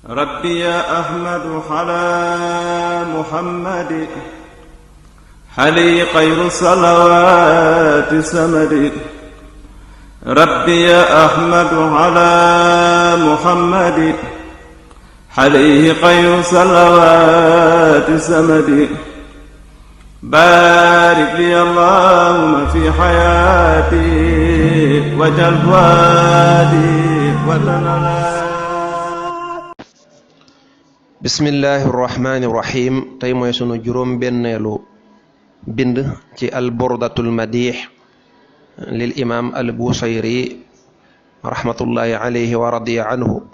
ربي يا أحمد على محمد حلي خير الصلوات سمد. ربي يا أحمد على محمد حليه خير الصلوات سمد. بارك لي اللهم في حياتي وجل فؤادي وتنالي. bismillahi irrahmani irrahim tey mooy sunu juróom benneelu bind ci alburdatul madix lil imam al busayri rahmatullahi alayhi wa radiya anhu.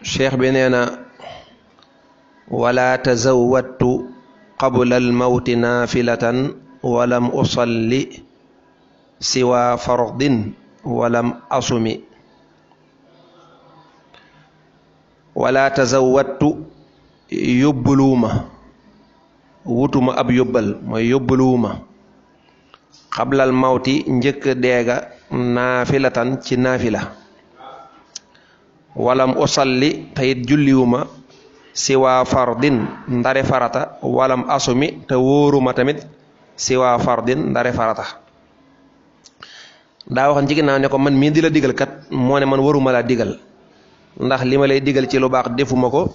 cheikh bi nee na wala tazawwadtu qabla almawti naafilatan walam usalli siwa fardin walam asumi. wala tazawwattu yóbbuluwuma wutuma ab yóbbal mooy yóbbuluwuma xablal mawti njëkk deega naafilatan ci naafila walam usalli tayit julliwuma siwaa fardin ndare farata walam asumi te wóoruma tamit siwaa fardin ndare farata. daa waxoon ci ginnaaw ne ko man mii di la digal kat moo ne man waruma laa digal ndax li ma lay digal ci lu baax defuma ko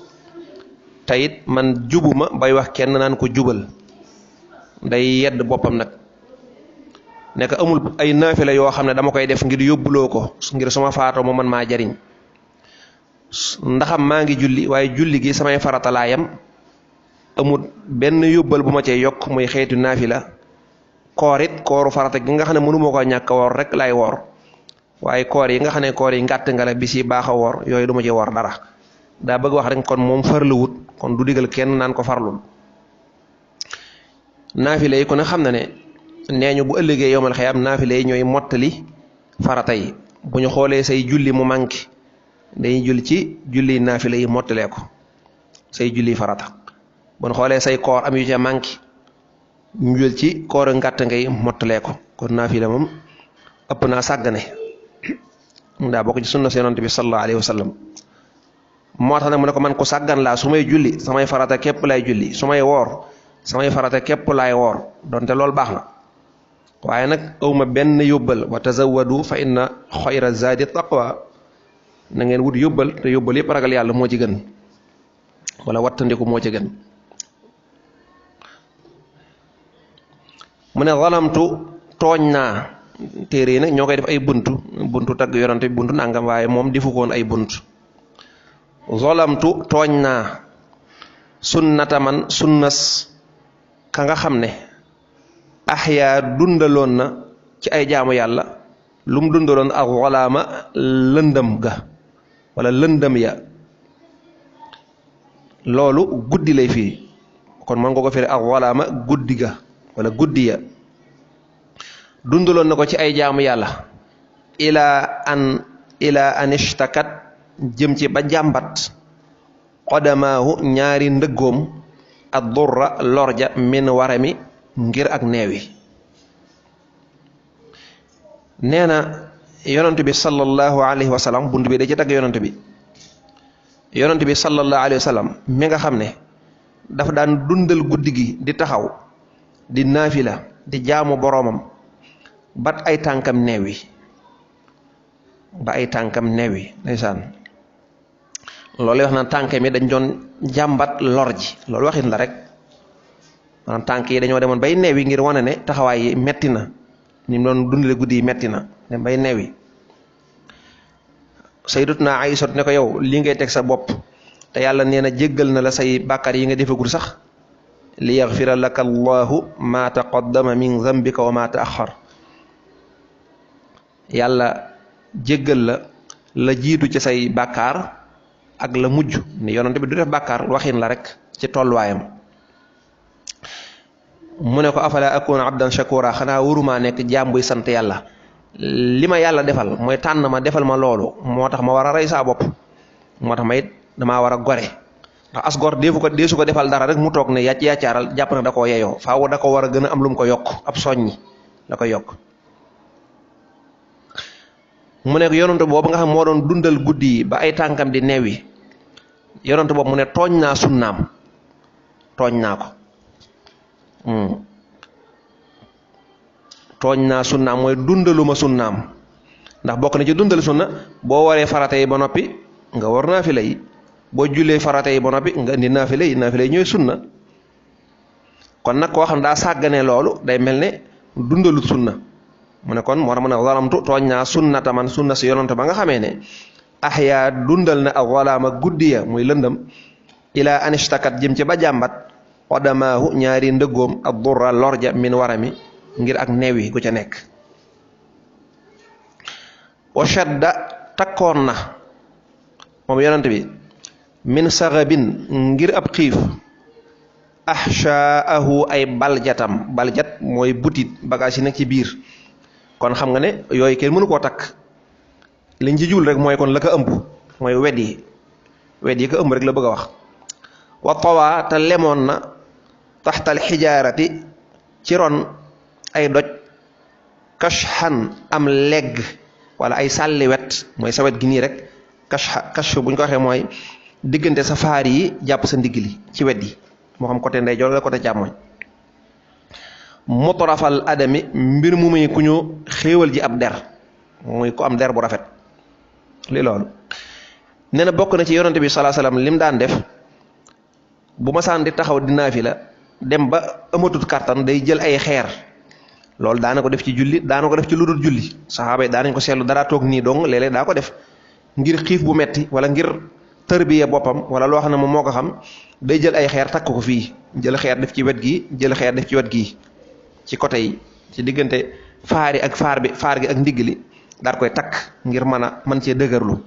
tayit man jubuma bay wax kenn naan ko jubal. day yedd boppam nag nekk amul ay naafila yoo xam ne dama koy def ngir yóbbuloo ko ngir suma faatoo mu man maa jariñ ndaxam maa ngi julli waaye julli gi samay farata laa yam amul benn yóbbal bu ma cee yokk muy xeetu naafila. koor it kooru farata gi nga xam ne mënuma ko ñàkk a woor rek laay woor waaye koor yi nga xam ne koor yi ngàtt nga la bis yi baax a woor yooyu du ma ci woor dara. daa bëgg wax rek kon moom farluwut kon du digal kenn naan ko farlul. naafile yi kon a xam na ne nee ñu bu ëllëgee yowmal xiyaam naafile yi ñooy mottali farata yi. bu ñu xoolee say julli mu manqué dañuy julli ci julli naafile yi mottalee ko say julli farata. bu ñu xoolee say koor am yu ca manqué ñu jël ci koor ngàtt ngay mottalee ko. kon naafile moom ëpp naa sàggane. daa bokk ci sunna si yonent bi sallallahu alayhi wa sallam. moo tax nag mu ne ko man ko sàggan laa su may julli samay farata képp lay julli su may woor samay farata képp laay woor donte loolu baax na waaye nag awma benn yóbbal. wa tazawwadu fa inna xayra zaadi taqwa. na ngeen wut yóbbal te yóbbal yëpp ragal yàlla moo ci gën wala wattandiku moo ci gën. mu ne zalamtu tooñ naa. téere yi nag ñoo koy def ay buntu tagg yonante bi buntu nangam waaye moom defu koon ay bunt. zolamtu tooñ naa sunnata man sunnas ka nga xam ne axyaa dundaloon na ci ay jaamu yàlla lu mu dundaloon ak walaama lëndëm ga wala lëndëm ya. loolu guddi lay fii kon man nga ko firi ak walaama guddi ga wala guddi ya. dundaloon na ko ci ay jaamu yàlla ilaa an ishtakat jëm ci ba jàmbat qodamaahu ñaari ndëggoom ad durra lorja min warami ngir ak neewi. nee na yonent bi sallallahu alayhi wa sallam bunt bi da ci tagg yonent bi sallallahu alayhi wa sallam mi nga xam ne dafa daan dundal guddi gi di taxaw di naafila di jaamu boroomam bat ay tànkam neewi ndeysaan. loolu wax na tànk mi dañ doon jàmbat lor ji loolu waxin la rek maanaam tànk yi dañoo demoon bay neewi ngir wane ne taxawaay yi metti na ni mu doon dundale guddi yi metti na dem bay neewi. sayyidatuna Aïsa ne ko yow lii ngay teg sa bopp te yàlla nee na jéggal na la say bàkkaar yi nga defagul sax li yaxfira laka allahu ma taqaddama min zambika wa ma taaxar. yàlla jéggal la jiitu ci say bàkkaar ak la mujj ni yonent bi du def bàkkaar waxin la rek ci tolluwaayam. mu ne ko afala akuna abdan shakura xanaa warumaa nekk jaam buy sant yàlla. li ma yàlla defal mooy tànn ma defal ma loolu moo tax ma war a rey saa bopp moo tax ma it damaa war a gore ndax as gor deesu ko defal dara rek mu toog ne yàccaaral jàpp na da koo yeyoo faaw da ko war a gën a am lu mu ko yokk ab soññi la ko yokk. mu ne yonent boobu nga xam moo doon dundal guddi yi ba ay tànkam di neewi yonent boobu mu ne tooñ naa sunnaam tooñ naa ko tooñ naa sunnaam mooy dundaluma sunnaam ndax bokk na ci dundal sunna boo waree farata yi ba noppi nga war naafila yi boo jullee farata yi ba noppi nga indi naafila yi ñooy sunna kon nag koo xam daa sàgganee loolu day mel ne dundalut sunna mu ne kon moo tax mu ne zalamtu tooñ naa sunnata man sunna si yonante ba nga xamee ne ahyaa dundal na ak walaama guddiya muy lëndëm ilaa anishtakat jëm ci ba jàmbat qadamaahu ñaari ndëggoom ak durra lorja min warami ngir ak neewi gu ca nekk wa shadda takkoon na moom yonante bi min saxabin ngir ab xiif ahshaahu ay baljatam baljat mooy butit bagage yi nekk ci biir kon xam nga ne yooyu kenn mënu koo takk liñ ci jul rek mooy kon la ko ëmb mooy wet yi ko ëmb rek la bëgg a wax wa tawaa te lemoon na taxtal xijaarati ci ron ay doj kashxan am legg wala ay sàlli wet mooy sa wet gi nii rek kashf bu ñu ko waxee mooy diggante sa faar yi jàpp sa ndigg li ci wet yi moo xam côté ndeyjoor la côté càmmoñ mutrafal adami mbir mu muy ku ñu xéewal ji ab der muy ku am der bu rafet li loolu nee na bokk na ci yonante bi salaa salaam lim daan def bu masaan di taxaw di naafila dem ba amatut kàttan day jël ay xeer loolu daana ko def ci julli daana ko def ci lu dul julli saxaaba yi daanañ ko seetlu dara toog nii dong léeg-léeg daa ko def ngir xiif bu metti wala ngir tërbiya boppam wala loo xam ne moom moo ko xam day jël ay xeer takk ko fii jël xeer def ci wet gi jël xeer def ci wet gii ci côté yi ci diggante faar yi ak faar gi ak ndigg li daal koy takk ngir mën cee dëgërlu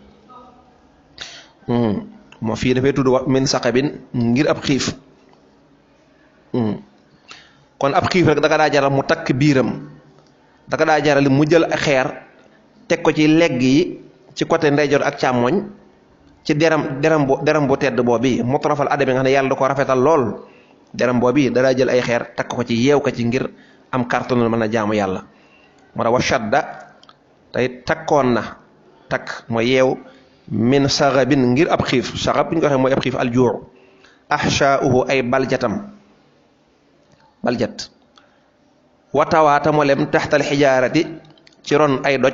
moo fii dafay tudd wax min saqabin ngir ab xiif kon ab xiif rek daka daa jaral mu takk biiram daka daa jaral mu jël xeer teg ko ci legg yi ci côté ndeyjoor ak càmmoñ ci deram bu tedd boobu mutrafal adami nga xam ne yàlla da ko rafetal lool deram boobu da daa jël ay xeer takk ko ci yeew ko ci ngir am kàttanul mën a jaamu yàlla moo tax wa shadda tey takkoon na takk mooy yeew min saxabin ngir ab xiif saxab bu ñu ko waxee mooy ab xiif aljuu ahshauhu ay baljat watawaata mo lem taxtal xijaarati ci ron ay doj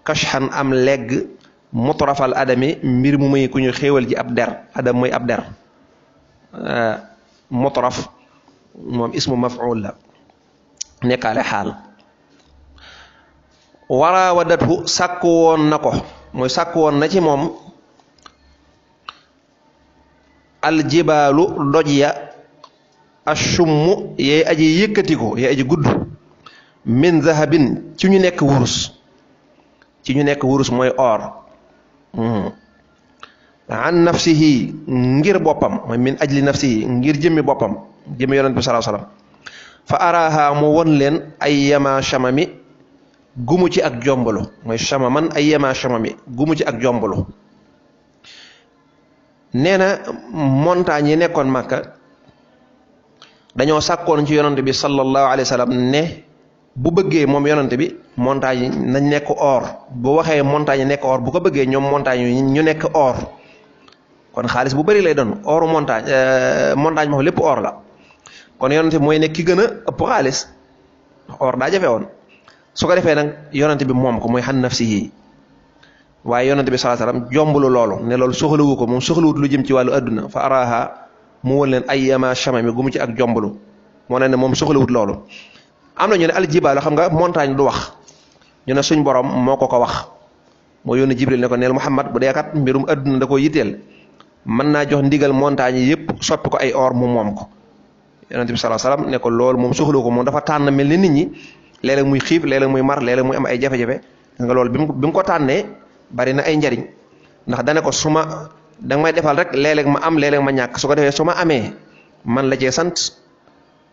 kashxan am legg mutrafal adami mbir mu muy ku ñu xéewal ji ab der adam mooy ab der mutraf moom ismu maf'ul la nekkaale xaal waraawadatu sàkk woon na ko mooy sàkk woon na ci moom aljibaalu doj ya ashummu yee aji yëkkati ko yee aji gudd min zahabin ci ñu nekk wurus mooy or an nafsihi ngir boppam mooy min ajli nafsihi ngir jëmmi boppam jëmmi yonent bi sallallahu alayhi wasallam fa araaha mu won leen ay yama chamami gumu ci ak jombalu mooy chamaman ay yama chamami gumu ci ak jombalu nee na montagne yi nekkoon Makka dañoo sàkkoon ci yonent bi sallallahu alayhi wasallam ne bu bëggee moom yonent bi montagne yi nañ nekk or bu waxee montagne yi nekk or bu ko bëggee ñoom montagne yi ñu nekk or kon xaalis bu bari lay doon oru montagne moom lépp or la kon yonent bi mooy nekk ki gën a ëpp xaalis or daa jafe woon su ko defee nag yonent bi moom ko mooy xan nafsihi waaye yonent bi sallallahu alayhi wasallam jombulu loolu ne loolu soxlawu ko moom soxlawut lu jëm ci wàllu adduna fa araha mu won leen ay yama chamami gu mu ci ak jombulu moo ne moom soxlawut loolu am na ñu ne aljibaalu xam nga montagne du wax ñu ne suñ borom moo ko wax moo yónni Jibril ne ko neel Muhammad bu dee kat mbirum adduna da koo yitteel mën naa jox ndigal montagne yi yëpp soppi ko ay or mu moom ko yonent bi sallallahu alayhi wasallam ne ko loolu moom soxla ko moom dafa tànn mel ni nit ñi léeg-léeg muy xiif léeg-léeg muy mar léeg-léeg muy am ay jafe-jafe nga loolu bi mu ko tànnee bari na ay njariñ ndax dane ko su ma danga may defal rek léeg-léeg ma am léeg-léeg ma ñàkk su ko defee su ma amee man la cee sant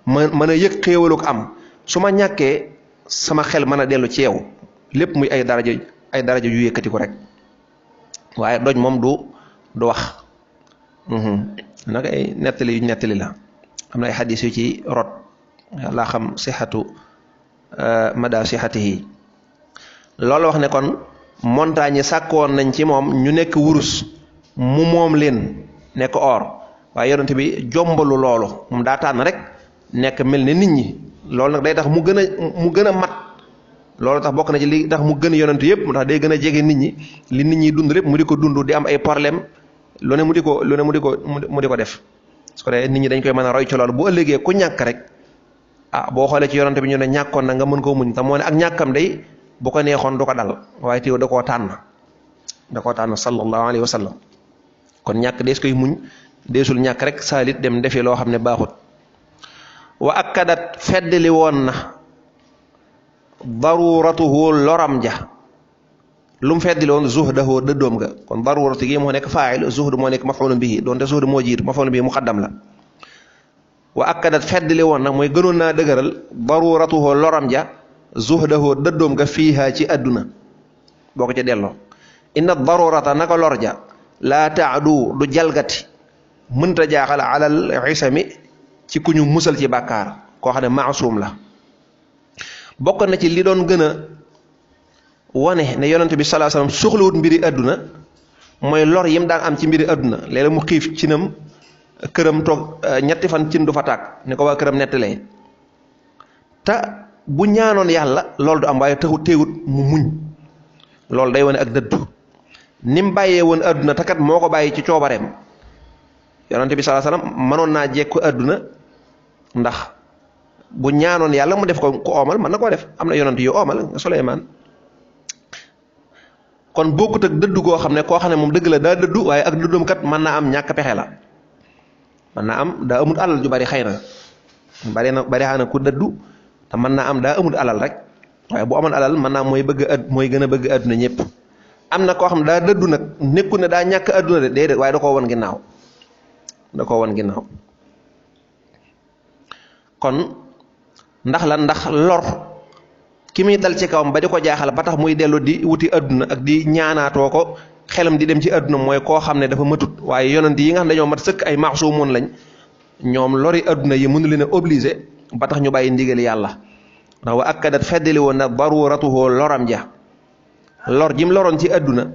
mën a yëg xéewalu ko am su ma ñàkkee sama xel mën a dellu ci yow lépp muy ay daraja yu yëkkati ko rek waaye doj moom du wax nag ay nettali la am na ay xadis yu ci rot laa xam sixatu mada sixatihi loolu wax ne kon montagne sàkkoon nañ ci moom ñu nekk wurus mu moom leen nekk or waaye yonent bi jombalu loolu moom daa tànn rek nekk mel ne nit ñi loolu nag day tax mu gën a mat loolu tax bokk na ci li tax mu gën yonent yëpp mu tax day gën a jege nit ñi li nit ñi dund lépp mu di ko dund di am ay problème lu ne mu di ko def su ko defee nit ñi dañ koy mën a roy ci loolu bu ëllëgee ku ñàkk rek boo xoolee ci yonent bi ñu ne ñàkkoon na nga mën koo muñ te moo ne ak ñàkkam day bu ko neexoon du ko dal waaye teew da koo tànn sallallahu alayhi wa sallam kon ñàkk dees koy muñ deesul ñàkk rek saalit dem defi loo xam ne baaxut wa akkadat feddli woon na daruratuhu loram ja lu mu feddli woon zuhdahu dëddoom ga kon daruratu gi moo nekk faa'il zuhd moo nekk maf'ulun bihi doonte zuhd moo jiitu maf'ulun bihi muqaddam la wa akkadat feddli woon na mooy gënoon naa dëgëral daruratuhu loram ja zuhdahu dëddoom ga fiiha ci àdduna boo ko ca delloo inna darurata naka lor ja laa taadu du jalgati mënta jaaxal alal isami ci ku ñu musal ci bàkkaar koo xam ne maasum la bokk na ci li doon gën a wane ne yonent bi sallallahu alayhi wasallam soxlawut mbiri àdduna mooy lor yim daan am ci mbiri àdduna léeg-léeg mu xiif cinam këram toog ñetti fan cin du fa tàkk ni ko waa këram nettalee te bu ñaanoon yàlla loolu du am waaye taxut teewut mu muñ loolu day wane ak dëddu ni mu bàyyee woon àdduna te kat moo ko bàyyi ci coobareem yonent bi sallallahu alayhi wasallam mënoon naa jekku àdduna ndax bu ñaanoon yàlla mu def ko ku oomal mën na koo def am na yonent yu oomal Suleymaan kon bokkut ak dëddu goo xam ne koo xam ne moom dëgg la daa dëddu waaye ak dëddum kat mën naa am ñàkk pexe la mën naa am daa amut alal ju bari xëy na bari xana ku dëddu te mën naa am daa amut alal rek waaye bu amoon alal mën naa mooy gën a bëgg àdduna ñëpp am na koo xam ne daa dëddu nag nekku ne daa ñàkk àdduna de déedéet waaye da koo won ginnaaw kon ndax lor ki muy dal ci kawam ba di ko jaaxal ba tax muy dellu di wuti àdduna ak di ñaanaatoo ko xelam di dem ci àdduna mooy koo xam ne dafa matut waaye yonent yi nga xam ne dañoo mat sëkk ay maasumoon lañ ñoom lori àdduna yi mënu leen a obligé ba tax ñu bàyyi ndigal yàlla ndax wa akkadat feddali woon na daruratuhu loram ja lor jim loroon ci àdduna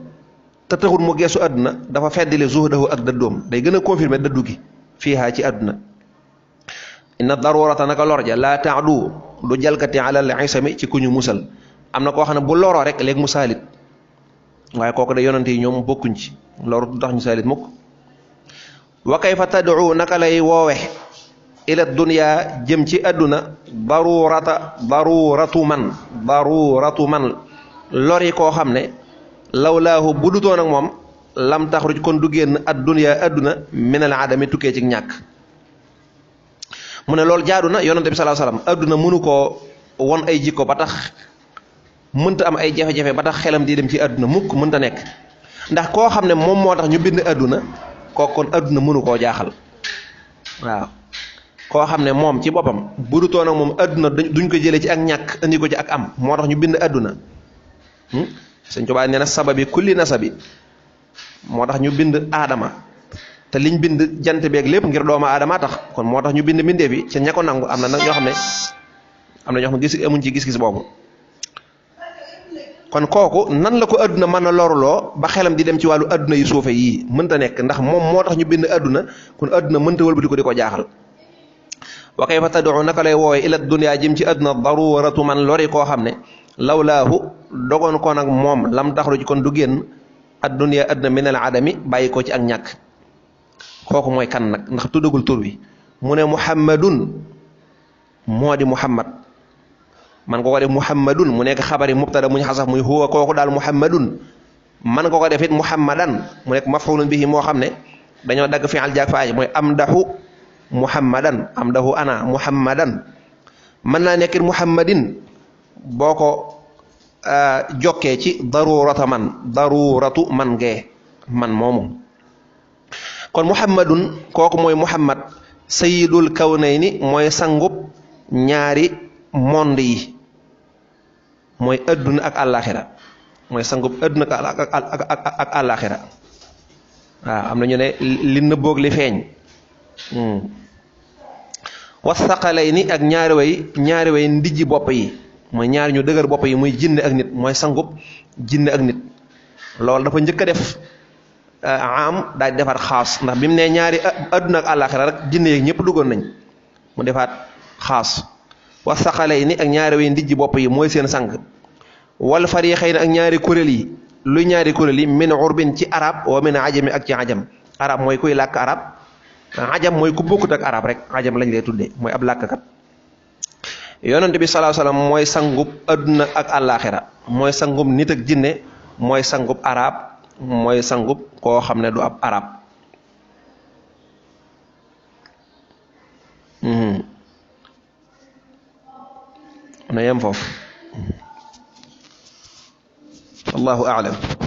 te taxul mu geesu àdduna dafa feddali zuhdahu ak dëddoom day gën a confirmer dëddu gi fiihaa ci àdduna inna darurata naka lor ja laa taadu du jalkati alal isami ci ku ñu musal am na koo xam ne bu loroo rek léegi mu saalit waaye kooku de yonante yi ñoom bokkuñ ci loru du tax ñu saalit mukk wa kayfa tad'u naka lay woowe ila dunya jëm ci àdduna daruratu man lori koo xam ne lawlaahu bu dutoon ak moom lam taxruj kon du génn ad-dunya àdduna min al adami tukkee ci ñàkk mu ne loolu jaadu na yonante bi sallallahu alayhi wasallam àdduna mënu koo won ay jikko ba tax mënta am ay jafe-jafe ba tax xelam di dem ci àdduna mukk mënta nekk ndax koo xam ne moom moo tax ñu bind àdduna kooku kon àdduna mënu koo jaaxal waaw koo xam ne moom ci boppam bu dutoon ak moom àdduna duñ ko jëlee ci ak ñàkk indi ko ci ak am moo tax ñu bind àdduna Sëñ Tuubaa nee na sababi kulli nasabi moo tax ñu bind aadama te liñ bind jant beeg lépp ngir doomu aadama tax kon moo tax ñu bind mbindee bi ca ña ko nangu am na nag ñoo xam ne gis amuñ ci gis-gis boobu kon kooku nan la ko àdduna mën a loruloo ba xelam di dem ci wàllu àdduna yu suufe yii mënta nekk ndax moom moo tax ñu bind àdduna kon àdduna mënta wëlbati ko di ko jaaxal wa kayfa tad'u naka lay woowee ila dunya jëm ci àdduna daruratu man lori koo xam ne lawlaahu dogoon ko nag moom lam taxruj kon du génn ad-dunya àdduna min al adami bàyyi ko ci ak ñàkk kooku mooy kan nag ndax tuddagul tur wi mu ne muhammadun moo di muhammad man ko def muhammadun mu nekk xabari mubtada muñ xasaf muy huwa kooku daal muhammadun man ko def it muhammadan mu nekk maf'ulun bihi moo xam ne dañoo dagg fi'al jaag faaj mooy amdahu muhammadan amdahu ana muhammadan mën naa nekkit muhammadin boo ko jokkee ci daruratu man gee man moomu kon muhammadun kooku mooy muhammad sayyidul kawnayni mooy sangub ñaari monde yi mooy adduna ak àllaaxira mooy sangub adduna ak àllaaxira waaw am na ñu ne li nëbboog li feeñ wasaqalayni ak ñaari way ndijji bopp yi mooy ñaari ñu dëgër bopp yi muy jinne ak nit mooy sangub jinne ak nit loolu dafa njëkk a def am daal di defaat xaas ndax bi mu nee ñaari adduna ak àllaaxira rek jinne yeeg ñëpp duggoon nañ mu defaat xaas wa saqalay ni ak ñaari way ndijji bopp yi mooy seen sang wal fariqayni ak ñaari kuréel yi luy ñaari kuréel yi min urbin ci arab wa min ajami ak ci ajam arab mooy kuy làkk arab ajam mooy ku bokkut ak arab rek ajam lañ lay tuddee mooy ab làkkkat yonent bi sallallahu alayhi wasallam mooy sangub adduna ak àllaaxira mooy sangub nit ak jinne mooy sangub arab mooy sangub koo xam ne du ab arab na yem foofu wallahu a'lam